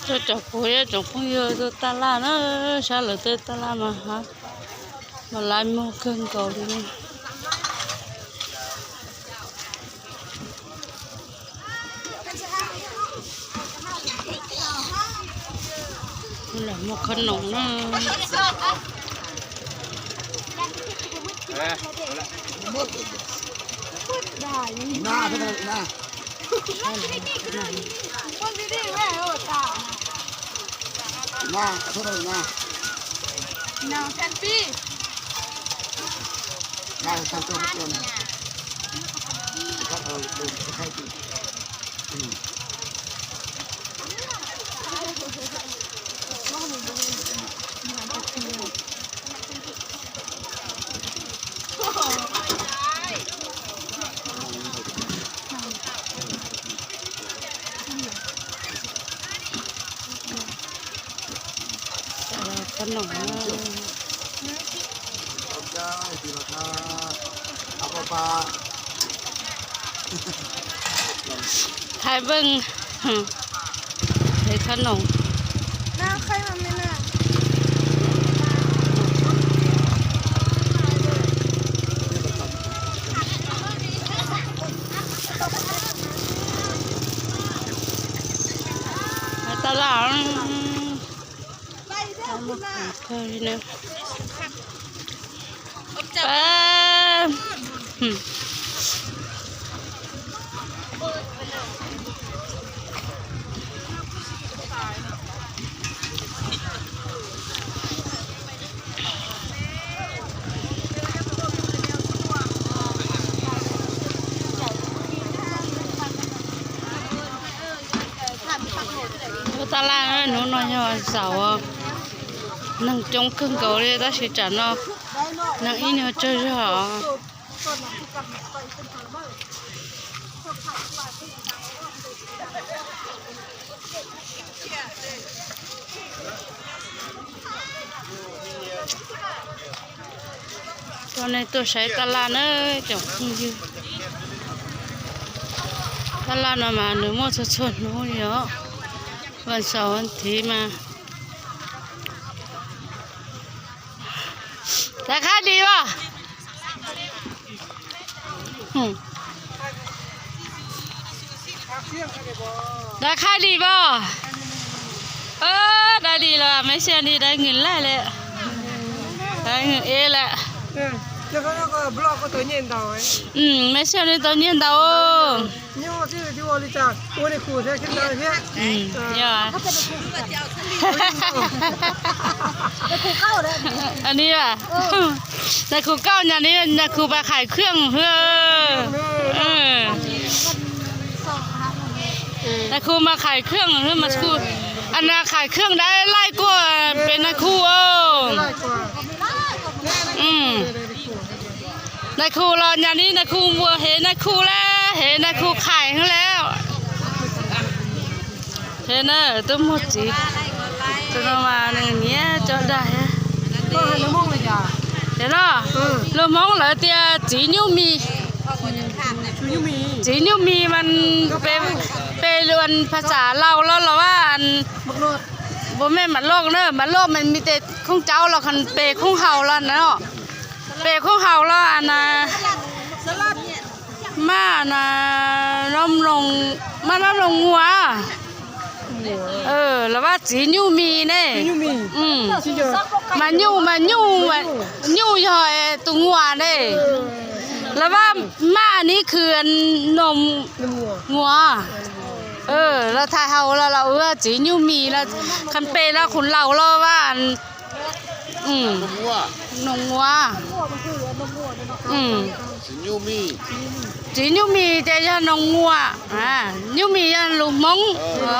ເຈົ້າເຈົ້າຜູ້ເຈົ້າເຈົ້າຜູ້ຢູ່ຕະຫຼາດນະ ຊາວເລີຍເດີຕະຫຼາດມາຫາ ມາຫຼາຍໝູ່ເຄິ່ງເກົາຫຼີນະ. ນີ້ແຫຼະໝວກຂະໜົມນະ ໜ້າເພິ່ນນະ ໜ້າເພິ່ນນະ ໜ້າແຊມປີ້ ໜ້າແຊມປີ້ ຄັບ ເອີ ເອີ ໃຫ້ ຂະໜົມ ຂອບໃຈ ທີ່ມາ ເອົາປາ ໃຫ້ເບິ່ງ ເຮັດຂະໜົມ ໜ້າໄຂ່ມັນແມ່ນນະ ຕະຫຼາດ ເຄີຍນະ ເອີ ຕະຫຼາດໜູນ້ອຍເຮົາເສົາ ໜຶ່ງຈົງຄຶ່ງເກົາຫຼີຕາຊິຈັນເນາະ ໜັງອີເນຍເຈີເຮົາ ຕອນນີ້ຕົວໃສຕະຫຼາດເອີຍ ເຈົ້າຄົງຢູ່ຕະຫຼາດມາ ມາໜູໝົດຊົນໆ ໜູເນາະ ວັນເສົາວັນທີມາ. ລາຄາດີບໍ່? ອືມ ລາຄາດີບໍ່? ເອີ ໄດ້ດີແລ້ວ ແມ່ຊຽວນີ້ໄດ້ເງິນຫຼາຍແລ້ວ ໄດ້ເງິນເອແລ້ວ ເອີ ແລ້ວກໍບລັອກກໍຕົວເຢັນເຕົາ ອືມ ແມ່ຊຽວນີ້ຕົວເຢັນເຕົາ. ອືມ ຢ່າ ອັນນີ້ວ່າ ເອີ ນາຍຄູເກົ່າ ຍາມນີ້ນາຍຄູໄປຂາຍເຄື່ອງເດີ ເອີ ນາຍຄູມາຂາຍເຄື່ອງເດີ ມາຄູ ອັນນາຂາຍເຄື່ອງໄດ້ຫຼາຍກວ່າເປັນນາຍຄູ ເອີ ອືມ. ນາຍຄູລາວຍາມນີ້ນາຍຄູບໍ່ເຫັນນາຍຄູແລ້ວ ເຫັນນາຍຄູຂາຍຫັ້ນແລ້ວ ເຫັນເດີ ຕຸ້ມໝົດຈີ ຕົວມາໜຶ່ງເນຍ ຈອດໄດ້ ເຫັນເນາະ ເອີ ເລີ່ມມອງແລ້ວເຕຍ ຈີຢູ່ມີ ຈີຢູ່ມີ ມັນເປ ເປລວນພາສາລາວແລ້ວລະວ່າ ອັນ ບໍ່ແມ່ນໝາກລອກເດີ ໝາກລອກມັນມີແຕ່ຂອງເຈົ້າ ລະຄັນເປຂອງເຮົາລະເນາະ. ເປຂອງເຮົາລະ ອັນນ່າ ມາ ອັນນ່າ ນ້ຳລົງ ມານ້ຳລົງງົວ ເອີ ລະວ່າຈີຢູ່ມີເດ້ ຈີຢູ່ມີ ອືມ ຈີຢູ່ ມາຢູ່ ມາຢູ່ ມາຢູ່ຢອຍຕຸງງົວເດ້ ເອີ ລະວ່າ ມ້າອັນນີ້ຄືອັນນົມງົວ ງົວ ເອີ ລະຖ້າເຮົາລະ ລະເອີ້ນວ່າຈີຢູ່ມີ ລະຄັນເປລະຄົນລາວລະວ່າອັນ ອືມ ນົມງົວ ນົມງົວ ອືມ ຈີຢູ່ມີ ຈີຢູ່ມີ ແຕ່ຢ່ານົມງົວ ອາ ຢູ່ມີຢ່າລຸງມົ້ງ ເອີ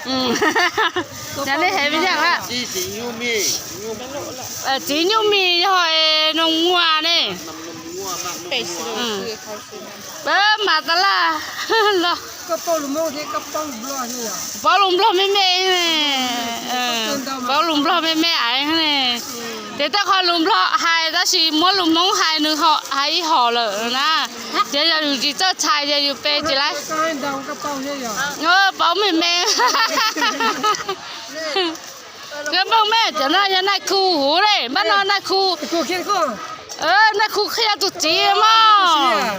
ອືມ ຈັ່ງໄດ້ເຫັນເປັນຫຍັງລະ ຈີ ຈີຢູ່ມີ ເອີ ຈີຢູ່ມີ ຫອຍນົມງົວນີ້ ອືມ ເອີ ມາຕະຫຼາດ ກະເປົາລຸງບລັອກ ກະເປົາລຸງບລັອກແມ່ແມ່ ເອີ ກະເປົາລຸງບລັອກແມ່ແມ່ອ້າຍຫັ້ນແຫຼະ ອືມ.这这块弄不好，还但是没弄弄还能好，还好了呢。这要有几只菜，也有杯子来。刚刚当个包也有。呃，包妹妹。跟包妹，真的要耐苦嘞，慢慢耐苦。我看看。呃，耐苦可以做鸡嘛。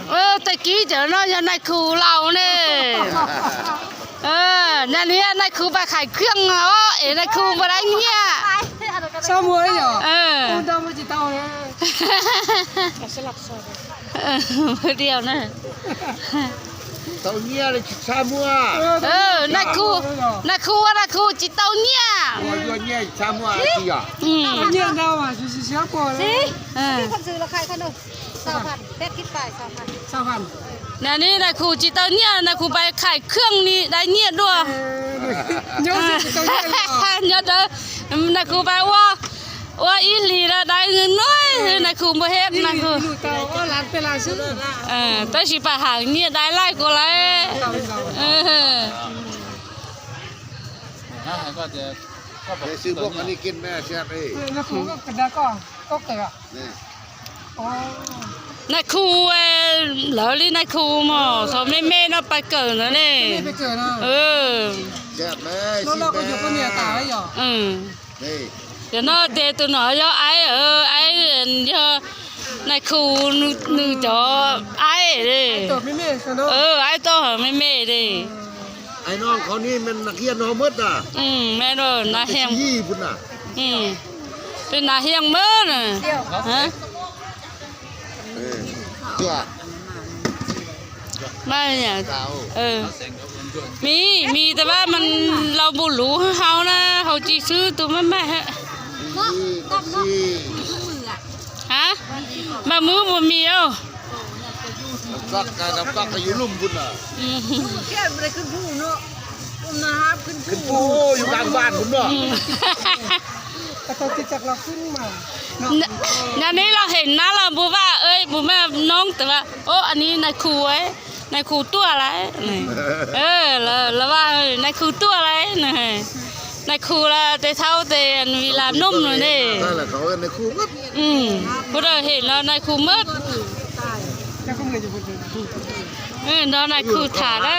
呃，在鸡真的要耐苦老呢。 ເອີ ຍາມນີ້ນາຍຄູໄປຂາຍເຄື່ອງເນາະ ເອີ ນາຍຄູບໍ່ໄດ້ເງຍ ຊາວມົວເນາະ ເອີ ໂອ້ ດຳບໍ່ຈິເຕົາເນາະ ເອີ ມື້ດຽວນະ ເຕົາເງຍເລີຍຊາວມົວ ເອີ ນາຍຄູ ນາຍຄູ ນາຍຄູຈິເຕົາເງຍ ໂອ້ ເງຍຊາວມົວ ອືມ ເງຍດາວ ຊິເສຍປອ ເອີ ຄົນຊື້ລະຂາຍຂະໜົມ ຊາວພັນ ແປດສິບປາຍ ຊາວພັນ ຊາວພັນ ແນວນີ້ນາຍຄູຈິເຕົາເງຍ ນາຍຄູໄປຂາຍເຄື່ອງນີ້ໄດ້ເງຍດ້ວຍ ເອີ ເງຍຊິເຕົາເງຍເນາະ ເງຍເດີ ນາຍຄູໄປວ່າ ວ່າອີ່ຫຼີລະໄດ້ເງິນນ້ອຍ ນາຍຄູບໍ່ເຮັດ ນາຍຄູ ເອີ ແຕ່ຊິໄປຫາເງຍໄດ້ຫຼາຍກວ່າແລ້ວ ເອີ ເດີຊື້ພວກອັນນີ້ກິນແມ່ແຊບເອີຍ ເອີ ນາຍຄູກໍເກີດ ນາຍຄູ ເອີ ລາວລີນາຍຄູໝໍ ເຂົາແມ່ໆເນາະ ໄປເກີດນະເດ້ ເອີ ແຊບເລີຍ ລາວກໍຢູ່ກັບເມຍຕາຍເນາະ ເອີ ດຽວເນາະ ເດໂຕເນາະ ເຈົ້າອ້າຍ ເອີ ອ້າຍ ເອີ ນາຍຄູໜຶ່ງ ໜຶ່ງຈໍ ອ້າຍເດ້ ເອີ ອ້າຍໂຕແມ່ເດ້ ອ້າຍນ້ອງເຂົານີ້ແມ່ນນັກຮຽນເຮົາໝົດນະ ອືມ ແມ່ນເດີ ນາຮຽນ ສີ່ພຸ້ນນະ ອືມ ເປັນນາຮຽນເໝິດນະ ຮະ ເອີ ຕົວະ ມາຫຍັງ ເອີ ມີ ມີ ແຕ່ວ່າມັນ ລາວບໍ່ຮູ້ເຮົານະ ເຮົາຊິຊື້ໂຕໃໝ່ໆ ຮະ ຮະ ບາງມື້ບໍ່ມີເອົາ ນ້ຳຕັກ ນ້ຳຕັກກໍຢູ່ລຸ່ມພຸ້ນນະ ອືມ ແຄ່ບໍ່ໄດ້ຂຶ້ນພູເນາະ ອຸນນະຫາບຂຶ້ນພູ ຂຶ້ນພູ ໂອ້ ຢູ່ກາງບ້ານພຸ້ນເນາະ ອືມ ກໍຕ້ອງຕິດຈັກລາວຂຶ້ນມາເນາະ ຍາມນີ້ລາວເຫັນນະ ລາວບໍ່ວ່າ ເອີຍ ບໍ່ແມ່ນນ້ອງ ແຕ່ວ່າ ໂອ້ ອັນນີ້ນາຍຄູເອີຍ ນາຍຄູຕົວະຫຼາຍ ເອີ ລະ ລະວ່ານາຍຄູຕົວະຫຼາຍ ນາຍຄູລະແຕ່ເຖົ້າແຕ່ອັນເວລາໜຸ່ມນະເດ້ ນັ້ນແຫຼະເຂົາເອີ້ນນາຍຄູໝົດ ອືມ ຜູ້ໃດເຫັນລະນາຍຄູໝົດ ເອີ ນາຍຄູຖາລະ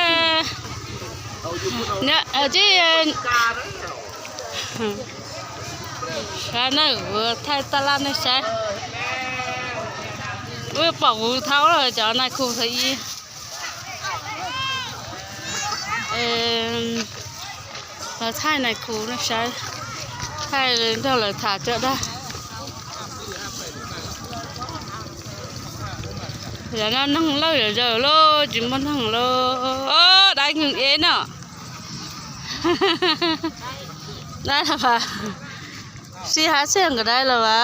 ເນຍ ເອີ ຈິ ເອີ ຊານະ ເອີ ໄທຕະຫຼາດໃນຊາຍ ເອີ ປອກຫູເທົາເລີຍ ຈະເອົານາຍຄູໃສ່ອີ ເອີ ລາວຖ່າຍນາຍຄູນະຊາຍ ຖ່າຍເລີຍ ເດີ ລາວຖ່າຍເຈົ້າໄດ້ ດຽວນັ້ນນັ່ງເລີຍ ດຽວໂລ ຈິມບໍ່ນັ່ງໂລ ໂອ້ ໄດ້ເງິນເອເນາະ ໄດ້ລະຫວາ ສີ່ຫ້າແສນກໍໄດ້ລະຫວາ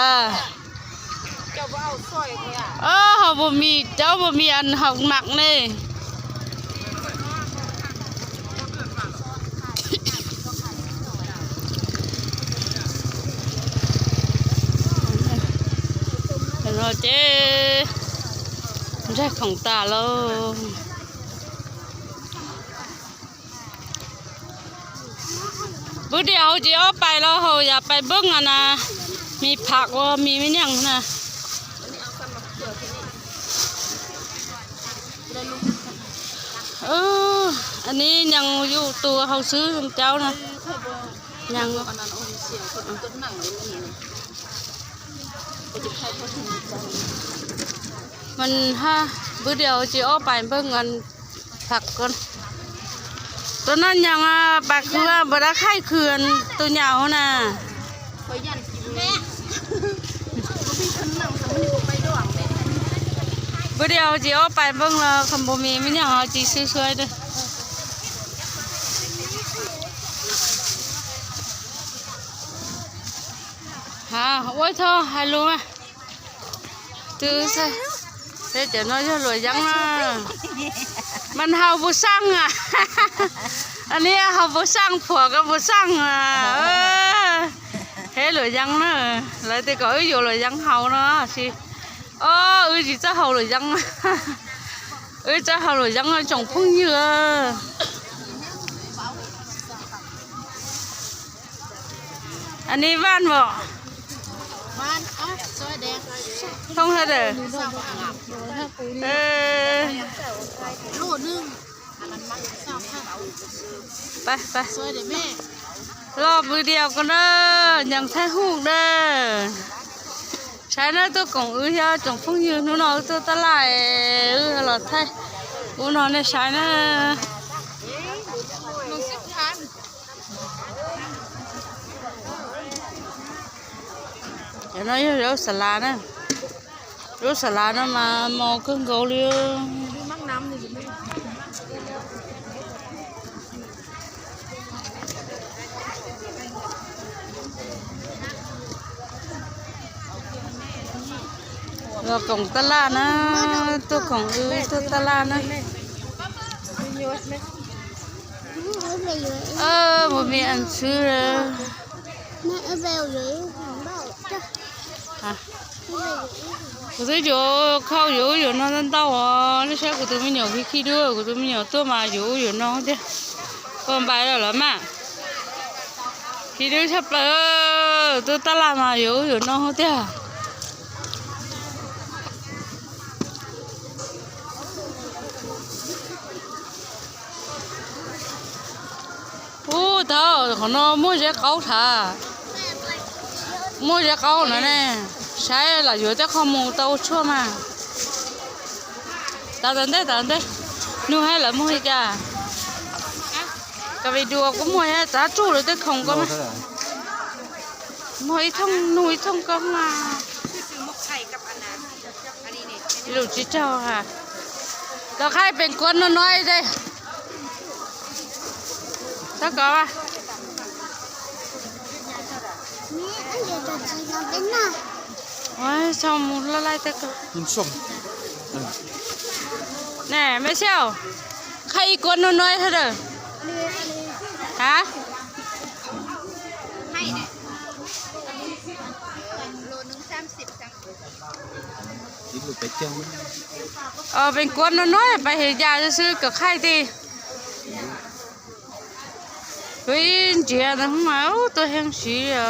ເຈົ້າບໍ່ເອົາຊ່ອຍເຂົາ ເອີ ເຮົາບໍ່ມີ ເຈົ້າບໍ່ມີອັນເຮົາມັກເດ້ ເຫັນບໍ່ເຈ້ ໄດ້ຂອງຕາແລ້ວ. ບຶດດຽວເຮົາຊິອອກໄປແລ້ວ ເຮົາຢາກໄປເບິ່ງອັນນະ ມີຜັກບໍ່ ມີແມ່ນຫຍັງນະ ເອີ ອັນນີ້ຍັງຢູ່ ໂຕເຮົາຊື້ນຳເຈົ້ານະ ຍັງ ມັນຫາ ບຶດດຽວຊິອອກໄປເບິ່ງອັນ ຜັກກ່ອນ ໂຕນັ້ນຍັງ ອາ ປາເຄືອບໍ່ໄດ້ຂາຍ ຄືອັນໂຕຍາວຫັ້ນນະ ບຶດດຽວຊິອອກໄປເບິ່ງແລ້ວ ຄັນບໍ່ມີແມ່ນຫຍັງເຮົາຊິຊື້ຊ່ວຍເດີ້ ຫາ ໂອ້ຍ ໂທ້ ໃຫ້ລຸງ ຕື້ໃສ່ ເຮັດຈັ່ງນັ້ນ ຢ່າຫຼວຍຍັງນະ ມັນເຮົາບໍ່ສັ່ງອະ ອັນນີ້ເຮົາບໍ່ສັ່ງ ຜົວກໍບໍ່ສັ່ງອະ ເອີ ເຮັດຫຼວຍຍັງນະ ແລ້ວແຕ່ກໍ ເອີ ຢູ່ຫຼວຍຍັງເຮົານະ ຊິ ເອີ ເອີ ຊິຈະເຮົາຫຼວຍຍັງ ເອີ ຈະເຮົາຫຼວຍຍັງ ຈອງພຸ້ງເຍືອ ອັນນີ້ຫວານບໍ່? ຫວານ ທົ່ງເທົ່າໃດ? ເອີ ໂລໜຶ່ງ ອັນນັ້ນມັກຊາວພັນ ໄປ ໄປ ຊ່ອຍເດ້ແມ່ ລອບມື້ດຽວກ່ອນເດີ ຍັງຖ່າຍຮູບເດີ. ໃຊ້ນະ ໂຕກົງອື ເຮົາຈົງຟຶງຢືນໜູນອກໂຕຕະຫຼາຍ ອື ລອດໄທ ອູນອນໃນໃຊ້ນະ. ເອີ ເອົາໜ້ອຍເດີ ສາລານະ ເດີສາລານະ ມາມໍເຄິ່ງເກົາເລີຍ. ລາວຂອງຕະຫຼາດນະ ໂຕຂອງອື ໂຕຕະຫຼາດນະ. ເອີ ບໍ່ມີອັນຊື້ເລີຍ. ກູຕູຢູ່ເຂົ້າຢູ່ຢູ່ນອນຕັນເຕົ້າອໍ ນີ້ໃຊ່ກູຕູມີຫຍັງ ຂີ້ດື້ ກູຕູມີຫຍັງຕົວມາຢູ່ຢູ່ນອນເດ້. ກ່ອນໄປແລ້ວລະມາ ຂີ້ດື້ຊະເປີ ໂຕຕະຫຼາດມາຢູ່ຢູ່ນອນເດ້. ໂອ້ ເຈົ້າ ຂອງນ້ອງມົ້ຍເຈເກົາຖ້າ ມົ້ຍເຈເກົານັ້ນແນ່ ໃຊ້ລະຢູ່ແຕ່ຂອງໝູເຕົ້າຊົ່ວມາ. ຕາຕັນເດ້ ຕາຕັນເດ້ ໜູໃຫ້ລະມົ້ຍຈ້າ ກະໄປດູກະມົ້ຍໃຫ້ຕາຈູ້ເລີຍເດ້ ຂອງກະມາ ໝໍອີທົ່ງ ໜູອີທົ່ງກະມາ. ລູກຈິເຈົ້າຄ່ະ ກໍຂາຍເປັນກວນນ້ອຍໆເດ້. ຕະກອວ່າ ໂອ້ຍ ຊ່ອງໝູລະລາຍແຕ່ກະ ກິນສົ້ມ ແນ່ ແມ່ສ່ຽວ ຂາຍອີກກວນນ້ອຍໆເທື່ອເດີ. ຮະ? ໂລໜຶ່ງສາມສິບ ເອົາເປັນກວນນ້ອຍໆ ໄປເຮັດຢາຊື່ໆ ກໍຂາຍຕິ. ເຮີ້ຍ ເຈຍນະ ມາ ໂອ້ ໂຕແຮງສີເອີ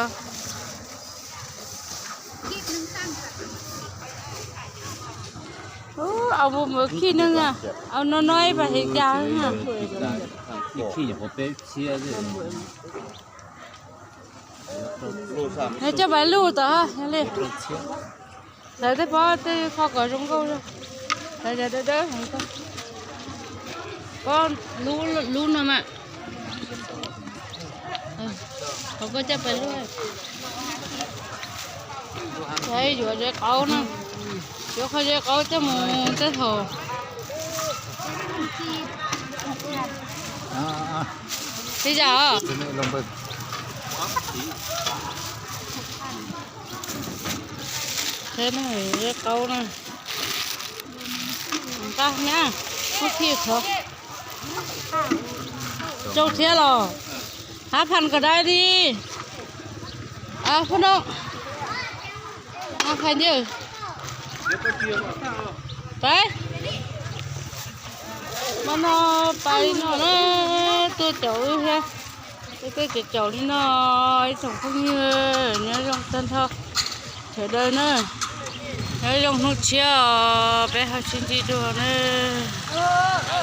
ໂອ້ ເອົາບໍ່ໝົດຂີດໜຶ່ງອະ ເອົານ້ອຍໆ ໄປເຮັດຢາຫັ້ນນະ. ໃຫ້ເຈົ້າໄປລູດຕໍ່ ເລີຍ ໃສ່ແຕ່ພໍແຕ່ເຂົາກໍລົງເຂົາເດີ ໃສ່ເດີ ເດີ ເດີ ກໍລູ ລູນຳມະ ເອີ ເຂົາກໍຈະໄປເລື້ອຍ ໃສ່ຢູ່ເດີເຂົານະ ດຽວເຂົາຈະເຂົາຈະໝູຈະໂທ ອ່າໆ ທີ່ຈະ ລອງເບິ່ງ ເຮັດໃຫ້ເຂົານະ ຕາຍນະ ໂອເຄເຖາະ ຈົບເທື່ອລະ ຫ້າພັນກໍໄດ້ດີ ເອົາ ພີ່ນ້ອງ ມາໄຄເດີ ໄປ ມານອໄປນອນເດີ ໂຕເຈົ້າເອີຍ ໂຕເຈົ້ານີ້ນອ ສົ່ງພວກນີ້ເອີຍ ຍອງຕັນເທາະ ເທີເດີເນີ ຍອງນຸດເຊຍ ໄປຫາຊິນຈີໂດເນີ.